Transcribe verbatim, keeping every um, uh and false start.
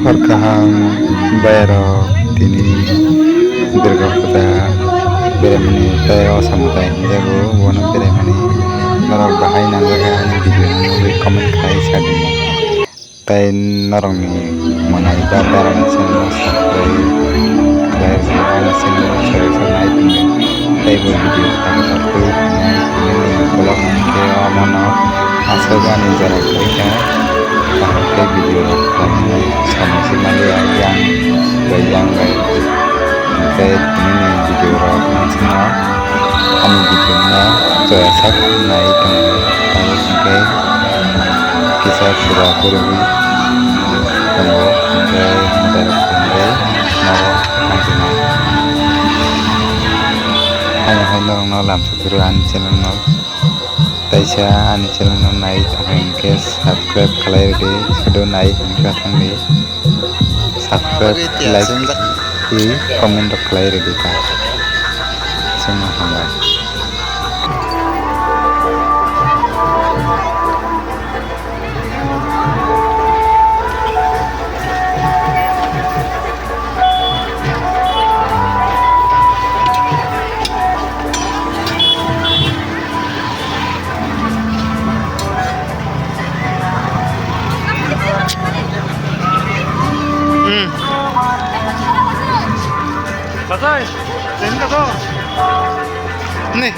Hor kaham bayarok tini Durga Puja beraimani tei o samo tai hinjago, bono beraimani norok bahai nangjakha ani video ni nugwi comment khai sadi. Tei norokni mwnai ba darani channel no subscribe khlai rwdi, ani channel no soi nai tongdi. Tei bo video taka taka twi tini ni vlog hwnkhe omono aswk ani jora kwrwi kha, kaham khe video rok khlaimani samung se maliya yang bai yang bai. Hwnkhe tini ni video rok nang swngo ani video no chaya sak nai tongdi, tamo hwnkhe kisa pura kwrwngwi tongo, hwnkhe hambai rok tongwi nogo thangjwnai. Haino hai norokno lamsa phuru ani channel no, taisa ani channel no nai tongkha hinkhe subscribe khlai rwdi, sudu nai hwnkha thangdi. Subscribe, like tei comment rok khlai rwdi ta. Chwngno hambai. Hmm. Batai, sini ka to? Nih.